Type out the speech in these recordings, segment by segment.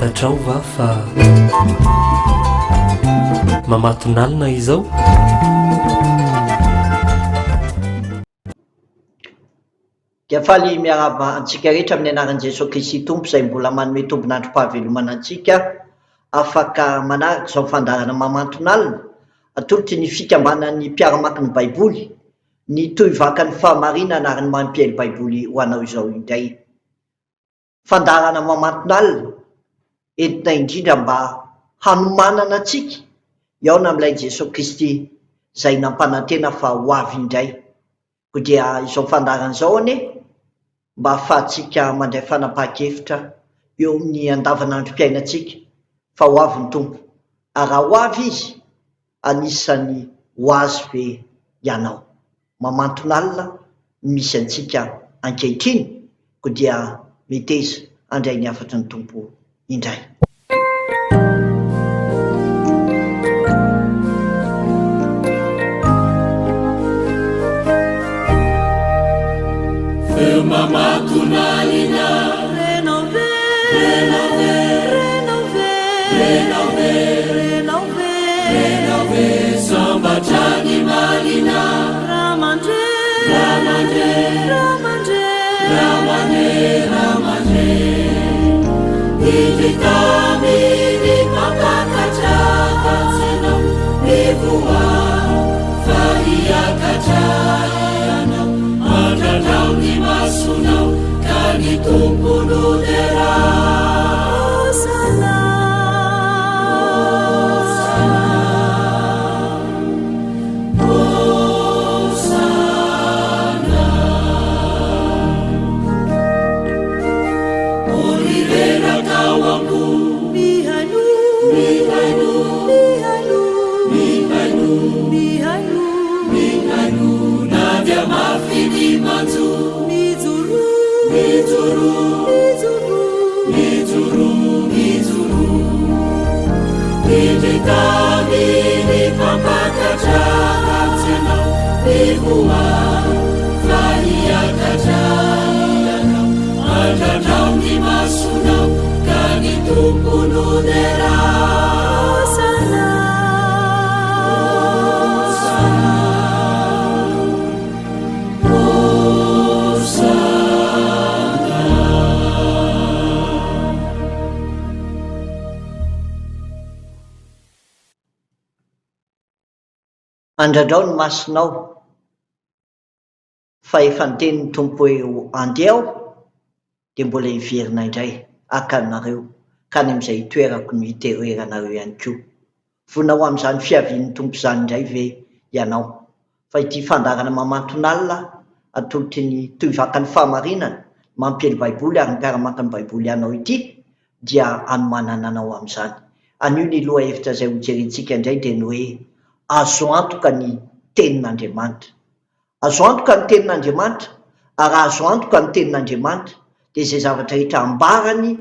Fantatrao va fa mamatonalina izao? Dia faly miarahaba antsika rehetra amin'ny anaran'i Jesoa Kristy Tompo izay mbola manome tombon'androm-pahavelomana antsika afaka manaraka izao fandaharana mamantonalina atolotry ny fikambanan'ny mpiara-mamaky ny Baiboly ny tohivakan'ny fahamarinana ary ny mampiely Baiboly ho anao izao indray. Fandaharana mamantonalina entina indrindra mba hanomanana antsika hihaona amin'ilay Jesoa Kristy izay nampanantena fa ho avy indray. Koa dia izao fandaharana izao anie mba ahafahantsika mandray fanapahan-kevitra eo amin'ny andavanandrom-piainantsika fa ho avy ny Tompo ary raha ho avy Izy anisan'ny ho Azy ve ianao? Mamantonalina ny misy antsika ankehitriny koa dia meteza handray ny hafatry ny Tompo indray. Feo mamatonalina Renao ve Renao ve Renao ve Renao ve Renao ve Renao ve Sambatra ny malina Raha mandre Raha mandre Raha mandre Raha mandre Raha mandre Indry tamin'ny mpampakatra Tantsinao mivoha Fa hiakatra ianao Andrandrao ny masonao Ka ny Tompo no derao Hosana Hosana Hosana O ry reraka ao am-po Mihainoa Mihainoa Mihainoa Mihainoa Mihainoa Mihainoa na dia mafy ny manjo Mijoroa Mijoroa Mijoroa Mijoroa Mijoroa Indry tamin'ny mpampakatra ratsy ianao Mivoha fa hiakatra ianao Andrandrao ny masonao ka ny Tompo no derao Hosana Hosana Hosana Andrandrao ny masonao, fa efa niteny ny Tompo hoe andeha aho dia mbola hiverina indray haka anareo ka any amin'izay hitoerako no hitereranareo ihany koa. Vonona ho amin'izany fiavian'ny Tompo izany indray ve ianao? Fa ity fandaharana mamantonalina atolotry ny Tohivakan'ny Fahamarinana, Mampiely Baiboly ary ny Mpiara-maka ny Baiboly anao ity dia hanomanana anao amin'izany. Anio ny lohahevitra izay hojerentsika indray dia ny hoe Azo antoka ny Tenin'Andriamanitra. Azo antoka ny Tenin'Andriamanitra, ary raha azo antoka ny Tenin'Andriamanitra dia izay zavatra rehetra ambarany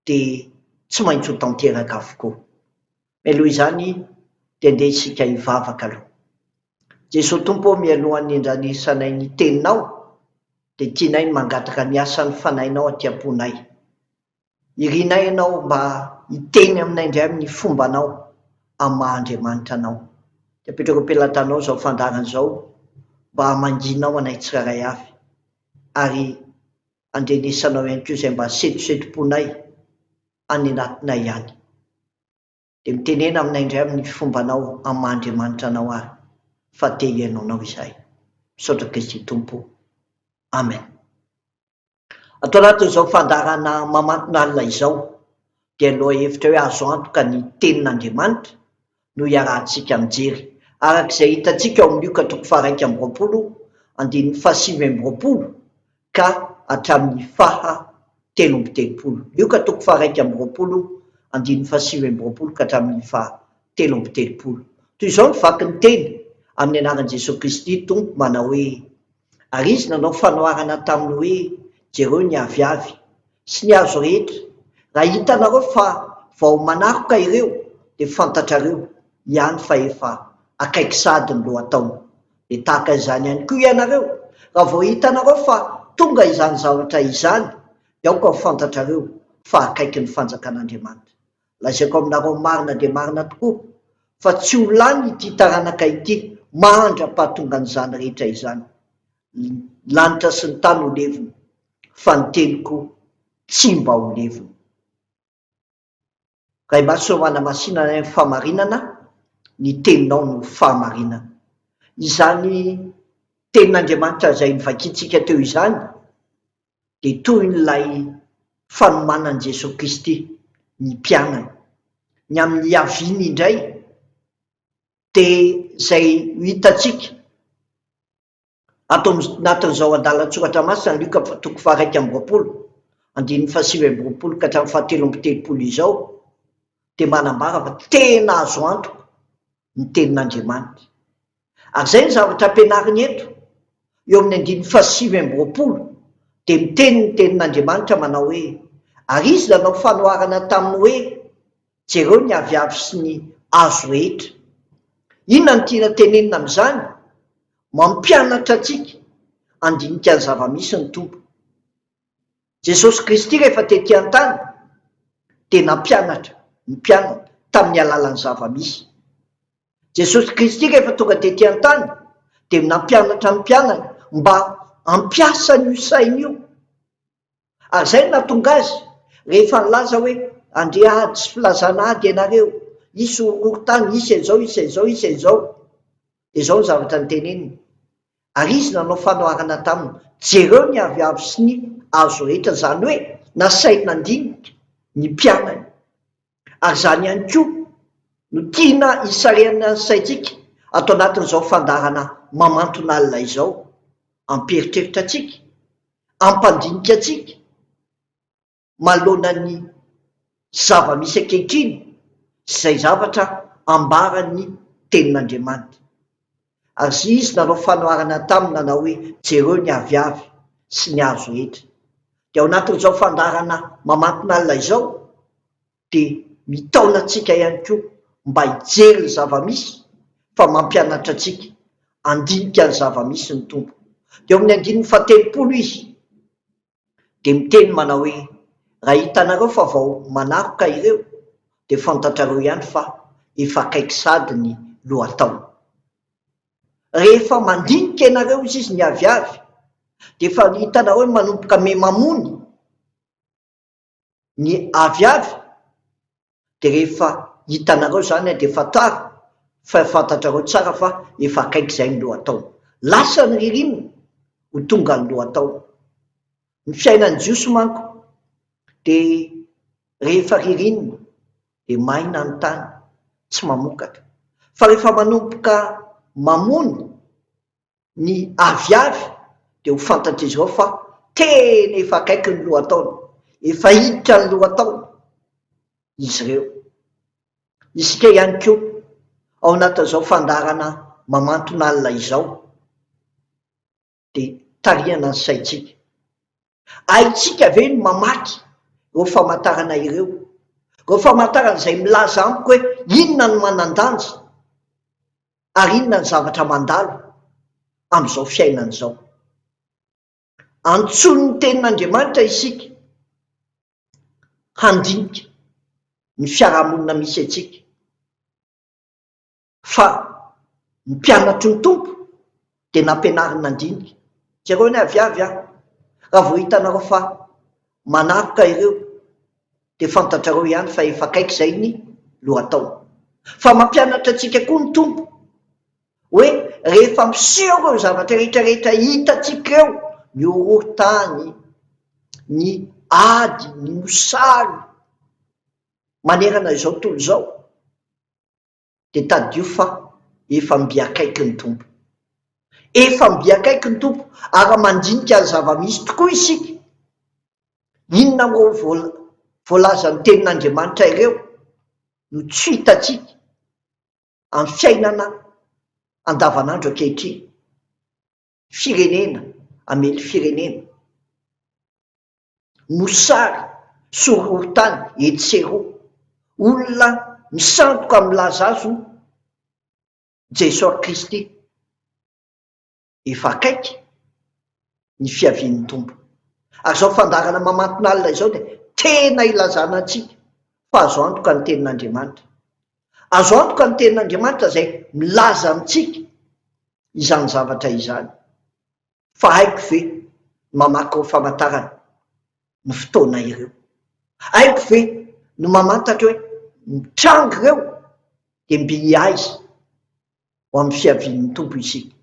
dia tsy maintsy ho tanteraka avokoa. Mialoha izany dia andeha isika hivavaka aloha. Jesoa Tompo ô mialohan'ny handranesanay ny Teninao dia tianay ny mangataka ny asan'ny Fanahinao aty am-ponay. Irinay Ianao mba hiteny aminay indray amin'ny fombanao amin'ny maha Andriamanitra Anao. Dia apetrako am-pelatanao izao fandaharana izao mba hamangianao anay tsirairay avy ary handrenesanao ihany koa izay mba setosetom-ponay any anatinay any. Dia mitenena aminay indray amin'ny fombanao amin'ny maha Andriamanitra Anao ary fa te hihaino Anao izahay. Misaotra Kristy Tompo. Amen. Ato anatin'izao fandaharana mamantona alina izao dia ny lohahevitra hoe azo antoka ny tenin'Andriamanitra no iarahantsika mijery. Araka izay hitantsika ao amin'ny Lioka toko faha-21 andininy faha-29 ka hatramin'ny faha 33. Lioka toko faha-21 andininy faha-29 ka hatramin'ny faha 33. Toy izao ny vaky ny teny amin'ny anaran'i Jesoa Kristy Tompo manao hoe, Ary izy nanao fanoharana taminy hoe, Jereo ny aviavy sy ny hazo rehetra, raha hitanareo fa vao manaroka ireo, dia fantatrareo ihany fa efa akaiky sahady ny lohataona. Dia tahaka izany ihany koa ianareo, raha vao hitanareo fa tonga izany zavatra izany, dia aoka ho fantatrareo. fa akaiky ny fanjakan'Andriamanitra. Lazaiko aminareo marina dia marina tokoa fa tsy ho lany ity taranaka ity mandra-pahatongan'izany rehetra izany. Ny lanitra sy ny tany ho levona, fa ny teniko tsy mba ho levona. Ray Masina ô manamasina anay amin'ny fahamarinana, ny teninao no fahamarinana. Izany tenin'Andriamanitra izay novakintsika teo izany dia tohin'ilay fanomanan'i Jesoa Kristy ny mpianany ny amin'ny hiaviany indray dia izay ho hitantsika Ato anatin'izao andalan-tsoratra masina, Lioka toko faha-21, andininy faha-29 ka hatramin'ny faha-33 izao, dia manambara fa tena azo antoka ny Tenin'Andriamanitra. Ary izay ny zavatra ampianariny eto, eo amin'ny andininy faha-29, dia miteny ny Tenin'Andriamanitra manao hoe, Ary izy nanao fanoharana taminy hoe, Jereo ny aviavy sy ny hazo rehetra. Inona no tiana tenenina amin'izany? Mampianatra antsika handinika ny zava-misy ny Tompo. Jesosy Kristy rehefa tety an-tany dia nampianatra ny mpianany tamin'ny alalan'ny zava-misy. Jesosy Kristy rehefa tonga tety an-tany dia nampianatra ny mpianany mba hampiasa an'io saina io. Ary izay no nahatonga azy, rehefa nilaza hoe, Handre ady sy filazana ady ianareo, hisy horohorontany, hisy an'izao, hisy an'izao, hisy an'izao. Dia izao ny zavatra noteneniny. Ary izy nanao fanoharana taminy, Jereo ny aviavy sy ny hazo rehetra, izany hoe nasainy nandinika ny mpianany. Ary izany ihany koa no tiana hisarihana ny saintsika ato anatin'izao fandaharana mamanton'alina izao, hampieritreritra antsika, hampandinika antsika manoloana ny zava-misy ankehitriny sy izay zavatra ambaran'ny Tenin'Andriamanitra. Ary Izy nanao fanoharana taminy nanao hoe, Jereo ny aviavy sy ny hazo rehetra. Dia ao anatin'izao fandaharana mamanton'alina izao, dia mitaona antsika ihany koa mba hijery ny zava-misy fa mampianatra antsika handinika ny zava-misy ny Tompo. Dia eo amin'ny andininy fahatelopolo Izy dia miteny manao hoe, Raha hitanareo fa vao manaroka ireo dia fantatrareo ihany fa efa akaiky sady ny lohataona. Rehefa mandinika ianareo hozy izy ny aviavy dia efa hitanareo hoe manomboka miha-mamony ny aviavy dia rehefa hitanareo izany dia fantaro fa fantatrareo tsara fa efa akaiky izay ny lohataona. Lasa ny ririnina ho tonga ny lohataona. Ny fiainan'ny Jiosy manko dia rehefa ririnina dia maina ny tany, tsy mamokatra. Fa rehefa manomboka mamony ny aviavy dia ho fantatr'izy ireo fa tena efa akaiky ny lohataona, efa hiditra ny lohataona izy ireo. Isika ihany koa, ao anatin'izao fandaharana mamanton'alina izao, dia tarihana ny saintsika. Haintsika ve ny mamaky ireo famantarana ireo? Ireo famantarana izay milaza amiko hoe inona no manan-danja ary inona ny zavatra mandalo amin'izao fiainana izao. Antsoin'ny Tenin'Andriamanitra isika handinika ny fiarahamonina misy antsika. Fa ny mpianatry ny Tompo dia nampianariny nandinika. Jereo anie aviavy an! Raha vao hitanareo fa manaroka ireo dia fantatrareo ihany fa efa akaiky izay ny lohataona. Fa mampianatra antsika koa ny Tompo hoe rehefa miseho ireo zavatra rehetra rehetra hitantsika ireo, ny horohorontany, ny ady, ny mosary manerana izao tontolo izao, dia tadidio fa efa mby akaiky ny Tompo. Efa mby akaiky ny Tompo ary mandinika ny zava-misy tokoa isika. Inona amin'ireo voalazan'ny Tenin'Andriamanitra ireo no tsy hitantsika amin'ny fiainana andavanandro ankehitriny? Firenena hamely firenena. mosary, sorohorontany, etsy sy eroa. Olona misandoka milaza azy ho Jesoa Kristy. Efa akaiky ny fiavian'ny Tompo. Ary izao fandaharana mamanton'alina izao dia. tena ilazana antsika fa azo antoka ny Tenin'Andriamanitra. Azo antoka ny Tenin'Andriamanitra izay milaza amintsika izany zavatra izany. Fa haiko ve ny mamaky ireo famantarana ny fotoana ireo? Haiko ve ny mamantatra hoe mitranga ireo dia mby aiza ho amin'ny fiavian'ny Tompo isika?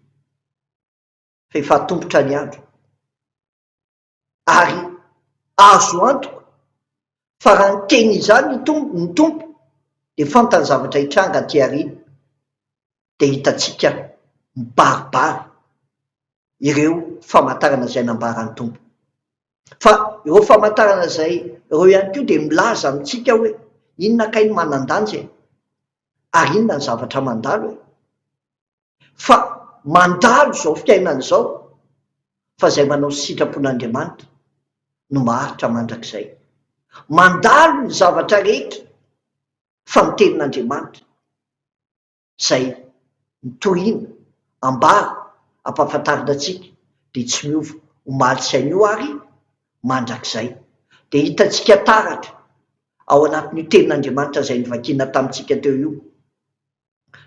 Fa efa atombotra ny andro. Ary azo antoka fa raha niteny izany ny Tompo, ny Tompo dia fantany zavatra hitranga aty aoriana, dia hitantsika mibaribary ireo famantarana izay nambaran'ny Tompo. Fa ireo famantarana izay ireo ihany koa dia milaza amintsika hoe inona kay no manan-danja e? Ary inona ny zavatra mandalo e? Fa mandalo izao fiainana izao fa izay manao sitrapon'Andriamanitra no maharitra mandrakizay. Mandalo ny zavatra rehetra fa ny tenin'Andriamanitra izay notorina, ambara, ampahafantarina antsika dia tsy miova omaly sy anio ary mandrakizay. Dia hitantsika taratra ao anatin'io tenin'Andriamanitra izay novakiana tamintsika teo io.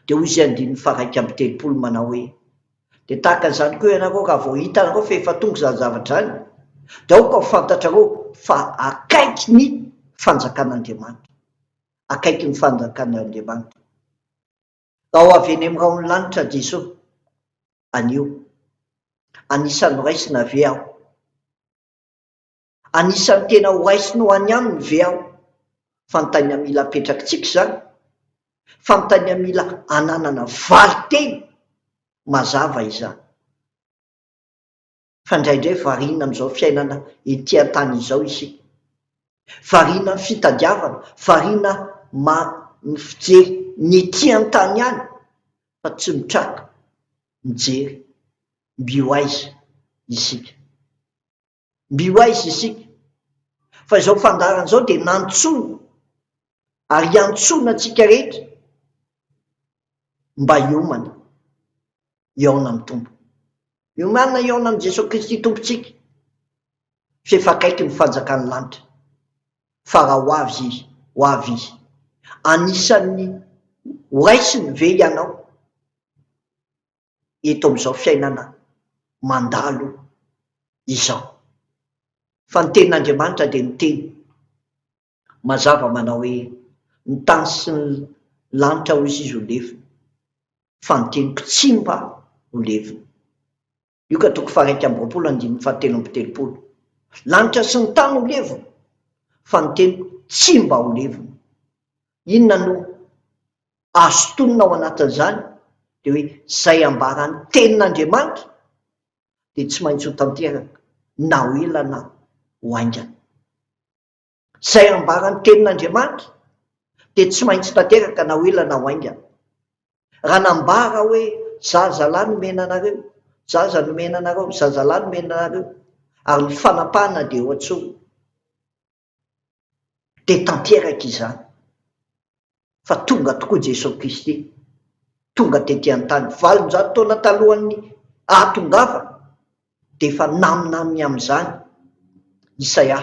Dia hoy izy andininy faha-31 manao hoe, Dia tahaka an'izany koa ianareo, raha vao hitanareo fa efa tonga izany zavatra izany, dia aoka ho fantatrareo fa akaiky ny fanjakan'Andriamanitra. Akaiky ny fanjakan'Andriamanitra. Raha ho avy eny amin'ny rahon'ny lanitra Jesoa, anio, anisan'ny horaisina ve aho? Anisan'ny tena ho raisiny ho any aminy ve aho? Fanontaniana mila apetrakitsika izany. Fanontaniana mila ananana valin-teny mazava izany. Fa indraindray variana amin'izao fiainana ety an-tany izao isika. Variana amin'ny fitadiavana, variana ny fijery ny ety an-tany ihany fa tsy mitraka mijery mby ho aiza isika. Mby ho aiza isika? Fa izao fandaharana izao dia nantsoina ary hiantsoana antsika rehetra mba hiomana hihaona amin'ny Tompo. Miomàna hihaona amin'i Jesoa Kristy Tompontsika, f'efa akaiky ny fanjakan'ny lanitra, fa raha ho avy Izy, ho avy Izy. Anisan'ny horaisiny ve ianao? eto amin'izao fiainana mandalo izao. Fa ny tenin'Andriamanitra dia miteny mazava manao hoe, ny tany sy ny lanitra hoy izy ho levona, fa ny teniko tsy mba ho levona. Lioka toko faha-21 andininy faha-33. Lanitra sy ny tany ho levona, fa ny teniko tsy mba ho levona. Inona no azo tonina ao anatin'izany dia hoe izay ambaran'ny tenin'Andriamanitra dia tsy maintsy ho tanteraka na ho ela na ho haingana. Izay ambaran'ny tenin'Andriamanitra dia tsy maintsy tanteraka na ho ela na ho haingana. Raha nambara hoe zazalahy nomena anareo, zaza nomena anareo, zazalahy nomena anareo, ary ny fanapahana dia eo an-tsorony. Dia tanteraka izany fa tonga tokoa Jesoa Kristy, tonga tety an-tany, 800 taona talohan'ny ahatongavany dia efa naminany amin'izany Isaia.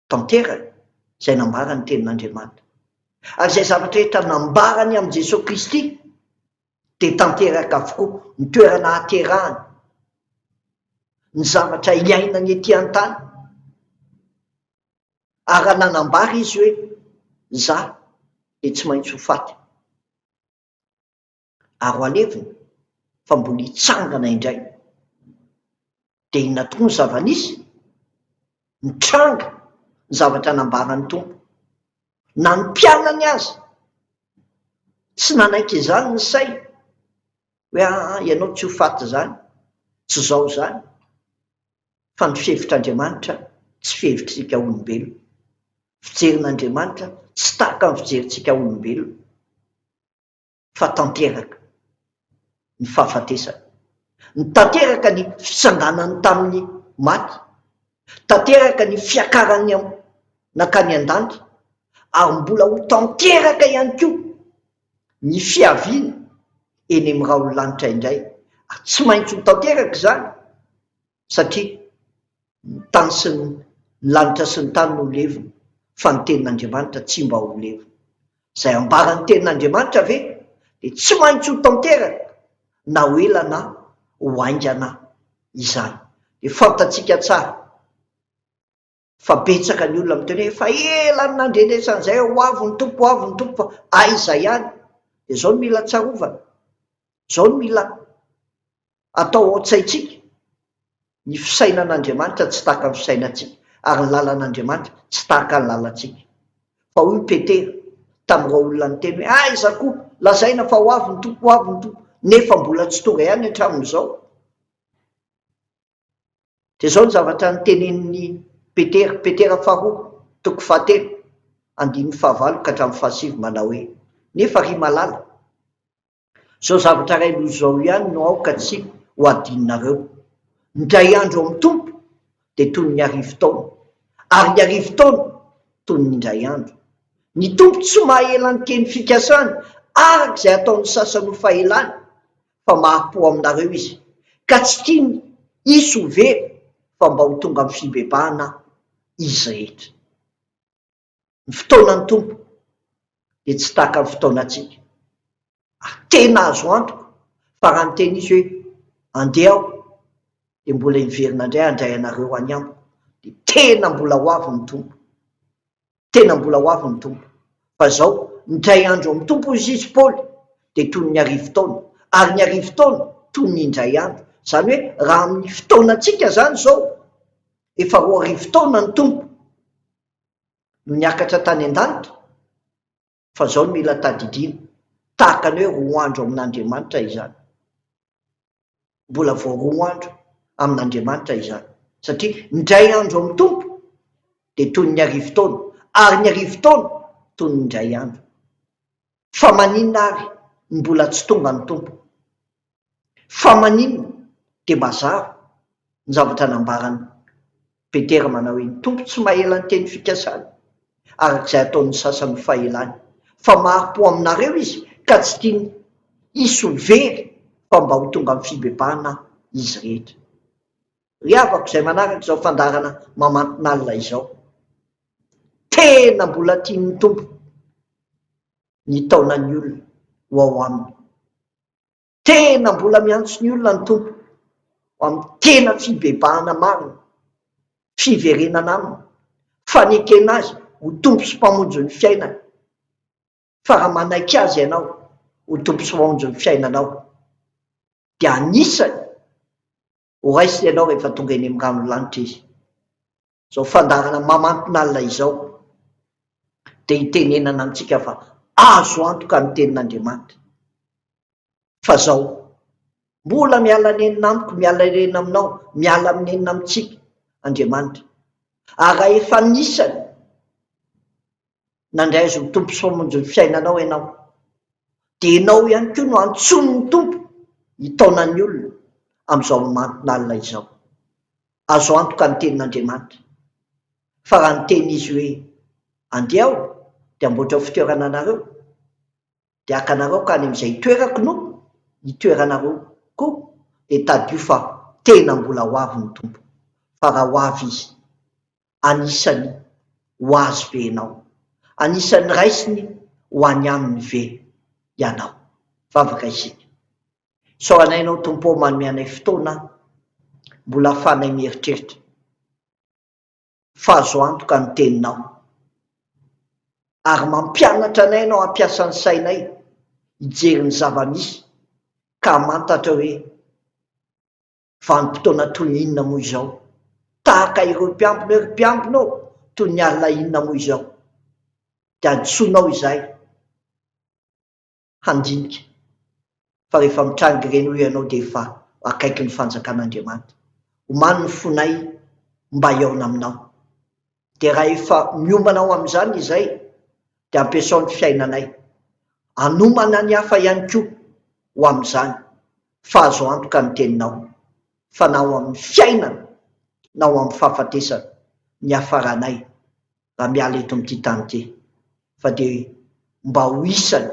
Tanteraka izay nambaran'ny Tenin'Andriamanitra. Ary izay zavatra rehetra nambarany amin'i Jesoa Kristy dia tanteraka avokoa, ny toerana ahaterahany, ny zavatra iainany ety an-tany, ary raha nanambara izy hoe za dia tsy maintsy ho faty ary ho alevina fa mbola hitsangana indray, dia inona tokoa ny zava-nisy? Nitranga ny zavatra nambaran'ny Tompo. Na ny mpianany aza tsy nanaiky izany ny sainy hoe aa ianao tsy ho faty izany, tsy izao izany, fa ny fihevitr'Andriamanitra tsy fihevitr'isika olombelona. Fijerin'Andriamanitra tsy tahaka ny fijerintsika olombelona. fa tanteraka ny fahafatesany, ny tanteraka ny fitsanganany tamin'ny maty, tanteraka ny fiakarany nankany an-danitra, ary mbola ho tanteraka ihany koa ny fiaviany eny amin'ny rahon'ny lanitra indray, ary tsy maintsy ho tanteraka izany satria ny tany sy ny. Ny lanitra sy ny tany no ho levona, fa ny tenin'Andriamanitra tsy mba ho levona. Izay ambaran'ny tenin'Andriamanitra ve dia tsy maintsy ho tanteraka na ho ela na ho haingana izany. Dia fantatsika tsara fa betsaka ny olona miteny hoe efa ela no nandrenesana izay hoe ho avy ny Tompo, ho avy ny Tompo fa aiza ihany. Dia izao no mila tsarovana, izao no mila atao ao an-tsaintsika, ny fisainan'Andriamanitra tsy tahaka ny fisainantsika, ary ny lalan'Andriamanitra tsy tahaka ny lalantsika. Fa hoy Petera tamin'ireo olona niteny hoe, Aiza koa lazaina fa ho avy ny Tompo, ho avy ny Tompo, nefa mbola tsy tonga ihany hatramin'izao. Dia izao ny zavatra notenenin'i Petera, Petera faharoa, toko fahatelo, andininy fahavalo ka hatramin'ny fahasivy, manao hoe, Nefa ry malala, izao zavatra iray loza izao ihany no aoka tsy ho adinonareo, Ny indray andro ao amin'ny Tompo dia toy ny arivotaona, ary ny arivotaona toy ny indray andro. Ny Tompo tsy mahela ny teny fikasany araka izay ataon'ny sasany ho fahelany, fa maha-po aminareo Izy, ka tsy tiany hisy ho very fa mba ho tonga amin'ny fibebahana izy rehetra. Ny fotoanan'ny Tompo dia tsy tahaka ny fotoanantsika, ary tena azo antoka fa raha niteny Izy hoe, Andeha Aho, dia mbola hiverina indray handray anareo any Amiko, dia tena mbola ho avy ny Tompo. Tena mbola ho avy ny Tompo. Fa izao, indray andro amin'ny Tompo, hoy izy Paoly, dia toy ny arivotaona, ary ny arivotaona toy ny indray andro. Izany hoe, raha amin'ny fotoanantsika izany izao, efa 2000 taona ny Tompo no niakatra tany an-danitra, fa izao no mila tadidiana, tahaka ny hoe roa andro amin'Andriamanitra izany. Mbola vao roa andro amin'Andriamanitra izany, satria ny indray andro amin'ny Tompo dia toy ny arivotaona, ary ny arivotaona toy ny indray andro. Fa maninona ary no mbola tsy tonga ny Tompo? Fa maninona dia mazava ny zavatra nambaran'i Petera manao hoe, Ny Tompo tsy mahela ny teny fikasany, araka izay ataon'ny sasany ho fahelany, fa mahari-po aminareo Izy ka tsy tiany hisy ho very fa mba ho tonga amin'ny fibebahana izy rehetra. Ry havako izay manaraka izao fandaharana mamantin'alina izao, tena mbola tian'ny Tompo ny hitaona ny olona ho ao Aminy. Tena mbola miantso ny olona ny Tompo ho amin'ny tena fibebahana marina, fiverenana Aminy, fanekena Azy ho Tompo sy Mpamonjy ny fiainana. Fa raha manaiky Azy ianao ho Tompo sy Mpamonjy ny fiainanao, dia anisany ho raisiny ianao rehefa tonga eny amin'ny ranon'ny lanitra Izy. Izao fandaharana mamanton'alina izao dia itenenana amintsika fa azo antoka ny tenin'Andriamanitra fa zao, mbola miala nenina amiko, miala nenina aminao, miala nenina amintsika Andriamanitra. Ary raha efa anisany nandray Azy ho Tompo sy Mpamonjy ny fiainanao ianao, dia ianao ihany koa no antsoin'ny Tompo hitaona ny olona amin'izao mamanton'alina izao. Azo antoka ny tenin'Andriamanitra fa raha niteny Izy hoe, Andeha Aho dia hamboatra fitoerana anareo, dia haka anareo ka any amin'izay itoerako no hitoeranareo koa, dia tadidio fa tena mbola ho avy ny Tompo, fa raha ho avy Izy, anisan'ny ho Azy ve ianao? Anisan'ny raisiny ho any Aminy ve ianao? Vavaka isika. Isaoranay Anao Tompo ô manome anay fotoana mbola ahafahanay mieritreritra fa azo antoka ny Teninao ary mampianatra anay Ianao hampiasa ny sainay hijery ny zava-misy ka hamantatra hoe vanim-potoana toy ny inona moa izao tahaka ireo mpiambina hoe ry mpiambina ô toy ny alina inona moa izao dia antsoinao izahay handinika fa rehefa mitranga ireny hoy ianao dia efa akaiky ny fanjakan'Andriamanitra. Omano ny fonay mba hihaona aminao. Dia raha efa miomana ho amin'izany izay dia ampiasao ny fiainanay hanomana ny hafa ihany koa ho amin'izany fa azo antoka ny teninao fa na ho amin'ny fiainana na ho amin'ny fahafatesana ny hiafaranay raha miala eto amin'ity tany ity fa dia mba ho isany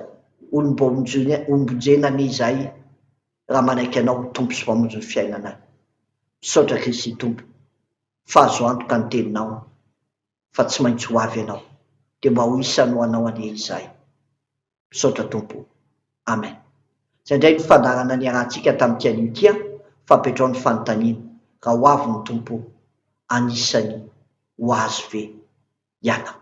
olom-boaombonjena anie izahay raha manaiky Anao ho Tompo sy Mpamonjy ny fiainanay. Misaotra Kristy Tompo fa azo antoka ny Teninao. fa tsy maintsy ho avy Ianao, dia mba ho isan'ny ho Anao anie izahay. Misaotra Tompo o. Amen. Izay indray no fandaharana niarahantsika tamin'ity anio ity an, fa apetrao ny fanontaniana, raha ho avy ny Tompo, anisan'ny ho azy ve ianao?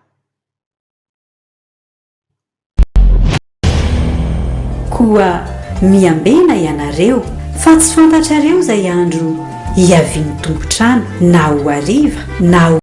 Koa miambena ianareo, fa tsy fantatrareo izay andro hiavian'ny tompon-trano, na ho hariva, na ho.